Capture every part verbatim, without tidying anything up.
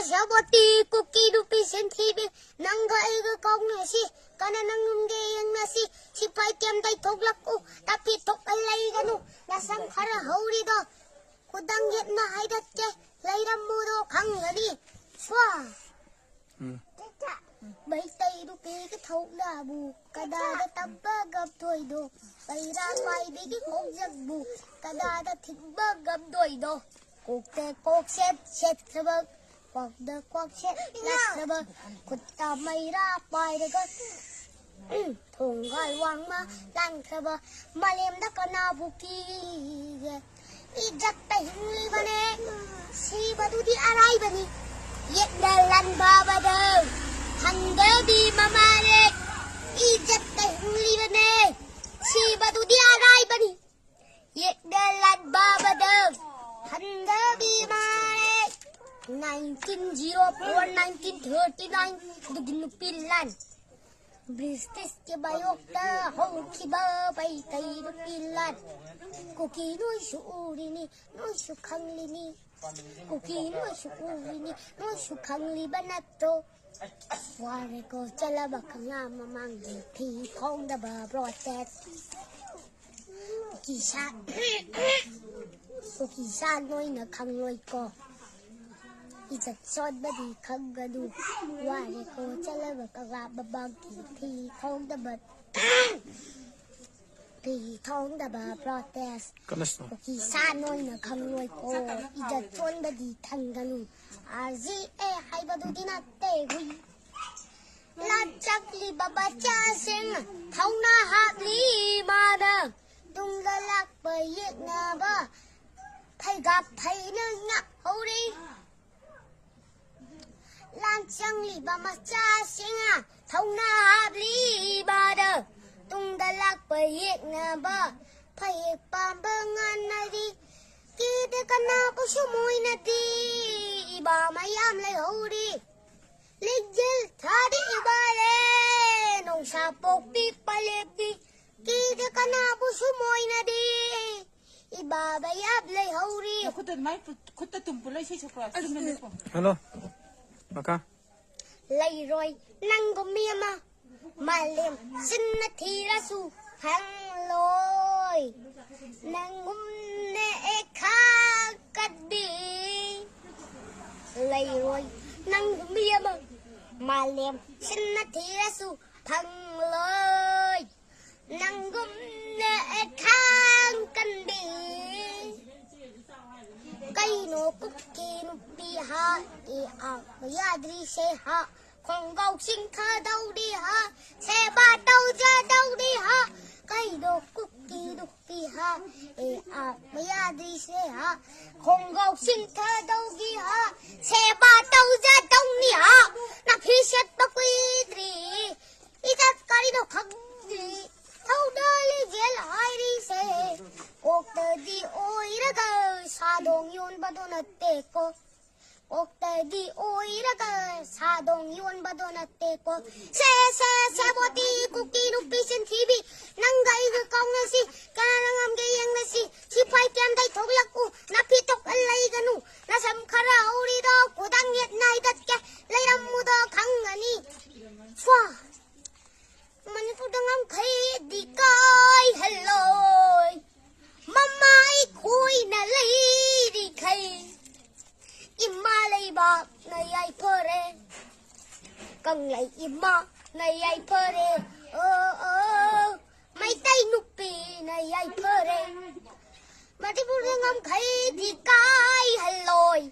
ꯁꯥꯕꯣꯇꯤ ꯀꯨꯀꯤ ꯅꯨꯄꯤ ꯁꯦꯟꯊꯤꯕꯤ, ꯅꯪꯒ ꯑꯩꯒ ꯀꯥꯎꯅꯁꯤ, ꯀꯅꯥꯅ ꯉꯝꯒꯦ ꯌꯦꯡꯅꯁꯤ꯫ ꯁꯤꯐꯥꯏ ꯀꯦꯝꯗꯩ ꯊꯣꯛꯂꯛꯎ, ꯇꯥꯐꯤ ꯊꯣꯛꯅ ꯂꯩꯒꯅꯨ꯫ ꯅꯁꯝ ꯈꯔ ꯍꯧꯔꯤꯗꯣ ꯈꯨꯗꯥꯡ ꯌꯦꯠꯅ ꯍꯥꯏꯗꯠꯀꯦ, ꯂꯩꯔꯝꯃꯨꯗꯣ ꯈꯪꯒꯅꯤ꯫ ꯁ꯭ꯋꯥ꯫ ꯎꯝ꯫ ꯃꯩꯇꯩ ꯅꯨꯄꯤꯒꯤ ꯊꯧꯅꯥꯕꯨ ꯀꯅꯥꯗ ꯇꯝꯕ ꯉꯝꯗꯣꯏꯅꯣ? ꯃꯩꯔꯥ ꯄꯥꯏꯕꯤꯒꯤ ꯈꯣꯡꯖꯪꯕꯨ ꯀꯅꯥꯗ ꯊꯤꯡꯕ ꯉꯝꯗꯣꯏꯅꯣ? ꯀꯣꯛꯇ ꯀꯣꯛ ꯁꯦꯠ ꯁꯦꯠꯈ꯭ꯔꯕ, ꯈ꯭ꯋꯥꯡꯗ ꯀꯣꯛ ꯁꯦꯠ ꯂꯥꯛꯈ꯭ꯔꯕ, ꯈꯨꯠꯇ ꯃꯩꯔꯥ ꯄꯥꯏꯔꯒ ꯊꯣꯡꯒꯥꯜ ꯋꯥꯡꯃ ꯂꯥꯟꯈ꯭ꯔꯕ ꯃꯥꯂꯦꯝꯗ ꯀꯅꯥꯕꯨ ꯀꯤꯒꯦ? ꯏꯖꯠꯇ ꯍꯤꯡꯂꯤꯕꯅꯦ, ꯁꯤꯕꯗꯨꯗꯤ ꯑꯔꯥꯏꯕꯅꯤ꯫ ꯌꯦꯠꯅ ꯂꯥꯟꯕꯕꯗ ꯍꯟꯊꯕꯤ ꯃꯃꯥꯅꯦ, ꯏꯖꯠꯇ ꯍꯤꯡꯂꯤꯕꯅꯦ, ꯁꯤꯕꯗꯨꯗꯤ ꯑꯔꯥꯏꯕꯅꯤ꯫ ꯌꯦꯠꯅ ꯂꯥꯟꯕꯕꯗ ꯍꯟꯊꯕꯤ ꯃꯥꯅꯦ꯫ Nineteen zero four, nineteen thirty nine, ꯑꯗꯨꯒꯤ ꯅꯨꯄꯤ ꯂꯥꯟ꯫ ꯕ꯭ꯔꯤꯇꯤꯁꯀꯤ ꯃꯥꯌꯣꯛꯇ ꯍꯧꯈꯤꯕ ꯃꯩꯇꯩ ꯅꯨꯄꯤ ꯂꯥꯟ꯫ ꯀꯨꯀꯤ ꯅꯣꯏꯁꯨ ꯎꯔꯤꯅꯤ, ꯅꯣꯏꯁꯨ ꯈꯪꯂꯤꯅꯤ꯫ ꯀꯨꯀꯤ ꯅꯣꯏꯁꯨ ꯎꯔꯤꯅꯤ, ꯅꯣꯏꯁꯨ ꯈꯪꯂꯤꯕ ꯅꯠꯇ꯭ꯔꯣ? ꯋꯥꯔꯦꯀꯣ ꯆꯠꯂꯕ ꯀꯪꯂꯥ ꯃꯃꯥꯡꯒꯤ ꯐꯤ ꯐꯣꯡꯗꯕ protest꯫ ꯀꯨꯀꯤ ꯁꯥ, ꯀꯨꯀꯤ ꯁꯥ ꯅꯣꯏꯅ ꯈꯪꯂꯣꯏꯀꯣ꯫ ꯏꯖꯠ ꯁꯣꯟꯕꯗꯤ ꯈꯪꯒꯅꯨ꯫ ꯋꯥꯔꯦꯀꯣ ꯆꯠꯂꯕ ꯀꯪꯂꯥ ꯃꯃꯥꯡꯒꯤ ꯐꯤ ꯊꯣꯡꯗꯕ, ꯐꯤ ꯊꯣꯡꯗꯕ protest꯫ ꯀꯟꯅꯁꯅꯨ꯫ ꯀꯨꯀꯤ ꯁꯥ ꯅꯣꯏꯅ ꯈꯪꯂꯣꯏꯀꯣ꯫ ꯏꯖꯠ ꯁꯣꯟꯕꯗꯤ ꯈꯪꯒꯅꯨ꯫ ꯑꯥꯔ ꯖꯤ ꯑꯦ ꯍꯥꯏꯕꯗꯨꯗꯤ ꯅꯠꯇꯦ ꯍꯨꯏ꯫ ꯂꯥꯟ ꯆꯪꯂꯤꯕ ꯃꯆꯥꯁꯤꯡ ꯊꯧꯅꯥ ꯍꯥꯞꯂꯤ ꯃꯥꯅ꯫ ꯇꯨꯡꯗ ꯂꯥꯛꯄ ꯌꯦꯛꯅꯕ ꯐꯩꯒꯥꯛ ꯐꯩꯅ ꯉꯥꯛꯍꯧꯔꯤ꯫ ꯂꯥꯟ ꯆꯪꯂꯤꯕ ꯃꯆꯥꯁꯤꯡ ꯊꯧꯅꯥ ꯍꯥꯞꯂꯤ ꯃꯥꯅ꯫ ꯇꯨꯡꯗ ꯂꯥꯛꯄ ꯌꯦꯛꯅꯕ ꯐꯌꯦꯛ ꯄꯥꯝꯕ ꯉꯥꯟꯅꯔꯤ꯫ ꯀꯤꯗꯦ ꯀꯅꯥꯕꯨꯁꯨ ꯃꯣꯏꯅꯗꯤ ꯏꯕꯥ ꯃꯌꯥꯝ ꯂꯩꯍꯧꯔꯤ꯫ ꯂꯤꯛꯖꯦꯜ ꯊꯥꯔꯤ ꯏꯕꯥꯔꯦ, ꯅꯣꯡꯁꯥ ꯄꯣꯛꯄꯤ ꯄꯂꯦꯝꯄꯤ꯫ ꯀꯤꯗꯦ ꯀꯅꯥꯕꯨꯁꯨ ꯃꯣꯏꯅꯗꯤ ꯏꯕꯥ ꯃꯌꯥꯝ ꯂꯩꯍꯧꯔꯤ꯫ ꯅꯈꯨꯠꯇ ꯑꯗꯨꯃꯥꯏꯅ ꯄꯨ-, ꯈꯨꯠꯇ ꯇꯨꯝ ꯄꯨꯜꯂ ꯏꯁꯩ ꯁꯛꯄ꯭ꯔꯣ? ꯆꯨꯝꯅ ꯂꯦꯞꯄꯣ꯫ ꯍꯜꯂꯣ꯫ ꯃꯈꯥ꯫ ꯂꯩꯔꯣꯏ ꯅꯪꯒꯨꯝ ꯃꯤ ꯑꯃ, ꯃꯥꯂꯦꯝ ꯁꯤꯟꯅ ꯊꯤꯔꯁꯨ ꯐꯪꯂꯣꯏ꯫ ꯅꯪꯒꯨꯝꯅ ꯑꯦꯈꯥ ꯀꯟꯕꯤ꯫ ꯂꯩꯔꯣꯏ ꯅꯪꯒꯨꯝ ꯃꯤ ꯑꯃ, ꯃꯥꯂꯦꯝ ꯁꯤꯟꯅ ꯊꯤꯔꯁꯨ ꯐꯪꯂꯣꯏ꯫ ꯅꯪꯒꯨꯝꯅ ꯑꯦꯈꯥꯡ ꯀꯟꯕꯤ꯫ ꯀꯩꯅꯣ ꯀꯨꯀꯤ ꯅꯨꯄꯤ ꯍꯥ, ꯏ ꯑꯥ ꯌꯥꯗ꯭ꯔꯤꯁꯦ ꯍꯥ, ꯈꯣꯡꯒꯥꯎ ꯆꯤꯡꯊꯗꯧꯔꯤ ꯍꯥ, ꯁꯦꯕꯥ ꯇꯧꯖꯗꯧꯔꯤ ꯍꯥ꯫ ꯀꯩꯅꯣ ꯀꯨꯀꯤ ꯅꯨꯄꯤ ꯍꯥ, ꯏ ꯑꯥ ꯌꯥꯗ꯭ꯔꯤꯁꯦ ꯍꯥ, ꯈꯣꯡꯒꯥꯎ ꯆꯤꯡꯊꯗꯧꯒꯤ ꯍꯥ, ꯁꯦꯕꯥ ꯇꯧꯖꯗꯧꯅꯤ ꯍꯥ꯫ ꯅꯥꯐꯤ ꯁꯦꯠꯄ ꯀꯨꯏꯗ꯭ꯔꯤ, ꯏꯖꯠ ꯀꯔꯤꯅꯣ ꯈꯪꯗ꯭ꯔꯤ꯫ ꯊꯧꯅꯥ ꯂꯤꯒꯦꯜ ꯍꯥꯏꯔꯤꯁꯦ ꯀꯣꯛꯇꯗꯤ ꯑꯣꯏꯔꯒ ꯁꯥꯗꯣꯡ ꯌꯣꯟꯕꯗꯣ ꯅꯠꯇꯦꯀꯣ꯫ ꯀꯣꯛꯇꯗꯤ ꯑꯣꯏꯔꯒ ꯁꯥꯗꯣꯡ ꯌꯣꯟꯕꯗꯣ ꯅꯠꯇꯦꯀꯣ꯫ ꯁꯦ, ꯁꯦ, ꯁꯦꯕꯣꯇꯤ, ꯀꯨꯀꯤ ꯅꯨꯄꯤ ꯆꯤꯟꯊꯤꯕꯤ, ꯅꯪꯒ ꯑꯩꯒ ꯀꯥꯎꯅꯁꯤ, ꯀꯅꯥꯅ ꯉꯝꯒꯦ ꯌꯦꯡꯅꯁꯤ꯫ ꯁꯤꯐꯥꯏ ꯀꯦꯝꯗꯩ ꯊꯣꯛꯂꯛꯎ, ꯅꯥꯄꯤ ꯊꯣꯛꯍꯜ ꯂꯩꯒꯅꯨ꯫ ꯅꯁꯝ ꯈꯔ ꯍꯧꯔꯤꯗꯣ ꯈꯨꯗꯥꯡ ꯌꯦꯠꯅ ꯍꯥꯏꯗꯠꯀꯦ, ꯂꯩꯔꯝꯃꯨꯗꯣ ꯈꯪꯒꯅꯤ꯫ ꯁ꯭ꯋꯥ꯫ ꯃꯅꯤꯄꯨꯔꯗ ꯉꯝꯈꯩꯗꯤ ꯀꯥꯏꯍꯜꯂꯣꯏ꯫ ꯃꯃꯥ ꯑꯩꯈꯣꯏꯅ ꯂꯩꯔꯤꯈꯩ ꯏꯃꯥ ꯂꯩꯕꯥꯛꯅ ꯌꯥꯏꯐꯔꯦ꯫ ꯀꯪꯂꯩ ꯏꯃꯥꯅ ꯌꯥꯏꯐꯔꯦ꯫ ꯑꯣ, ꯑꯣ, ꯃꯩꯇꯩ ꯅꯨꯄꯤꯅ ꯌꯥꯏꯐꯔꯦ꯫ ꯃꯅꯤꯄꯨꯔꯗ ꯉꯝꯈꯩꯗꯤ ꯀꯥꯏꯍꯜꯂꯣꯏ꯫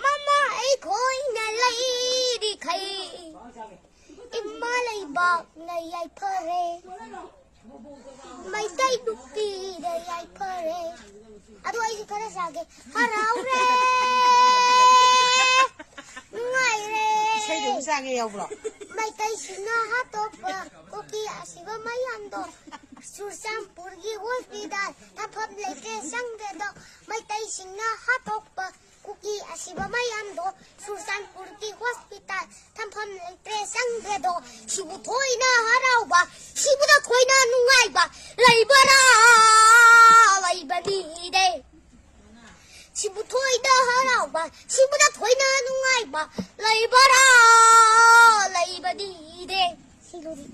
ꯃꯃꯥ ꯑꯩꯈꯣꯏꯅ ꯂꯩꯔꯤꯈꯩ ꯏꯃꯥ ꯂꯩꯕꯥꯛꯅ ꯌꯥꯏꯐꯔꯦ꯫ ꯃꯩꯇꯩ ꯅꯨꯄꯤꯅ ꯌꯥꯏꯐꯔꯦ꯫ ꯑꯗꯨ ꯑꯩꯁꯨ ꯈꯔ ꯁꯥꯒꯦ꯫ ꯍꯔꯥꯎꯔꯦ, ꯅꯨꯡꯉꯥꯏꯔꯦ꯫ ꯏꯁꯩꯗꯨꯕꯨ ꯆꯥꯒꯦ ꯌꯥꯎꯕ꯭ꯔꯣ? ꯃꯩꯇꯩꯁꯤꯡꯅ ꯍꯥꯠꯇꯣꯛꯄ ꯀꯨꯀꯤ ꯑꯁꯤꯕ ꯃꯌꯥꯝꯗꯣ ꯆꯨꯔꯆꯥꯟꯄꯨꯔꯒꯤ ꯍꯣꯁꯄꯤꯇꯥꯜ ꯊꯝꯐꯝ ꯂꯩꯇ꯭ꯔꯦ ꯆꯪꯗ꯭ꯔꯦꯗꯣ꯫ ꯃꯩꯇꯩꯁꯤꯡꯅ ꯍꯥꯠꯇꯣꯛꯄ ꯀꯨꯀꯤ ꯑꯁꯤꯕ ꯃꯌꯥꯝꯗꯣ ꯆꯨꯔꯆꯥꯟꯄꯨꯔꯒꯤ ꯍꯣꯁꯄꯤꯇꯥꯜ ꯊꯝꯐꯝ ꯂꯩꯇ꯭ꯔꯦ ꯆꯪꯗ꯭ꯔꯦꯗꯣ꯫ ꯁꯤꯕꯨ ꯊꯣꯏꯅ ꯍꯔꯥꯎꯕ, ꯁꯤꯕꯨꯗ ꯊꯣꯏꯅ ꯅꯨꯡꯉꯥꯏꯕ ꯂꯩꯕꯔꯥ? ꯂꯩꯕꯅꯤꯗꯦ꯫ ꯁꯤꯕꯨ ꯊꯣꯏꯅ ꯍꯔꯥꯎꯕ, ꯁꯤꯕꯨꯗ ꯊꯣꯏꯅ ꯅꯨꯡꯉꯥꯏꯕ ꯂꯩꯕꯔꯥ? ꯂꯩꯕꯗꯤꯗꯦ꯫ ꯁꯤꯂꯨꯔꯤ꯫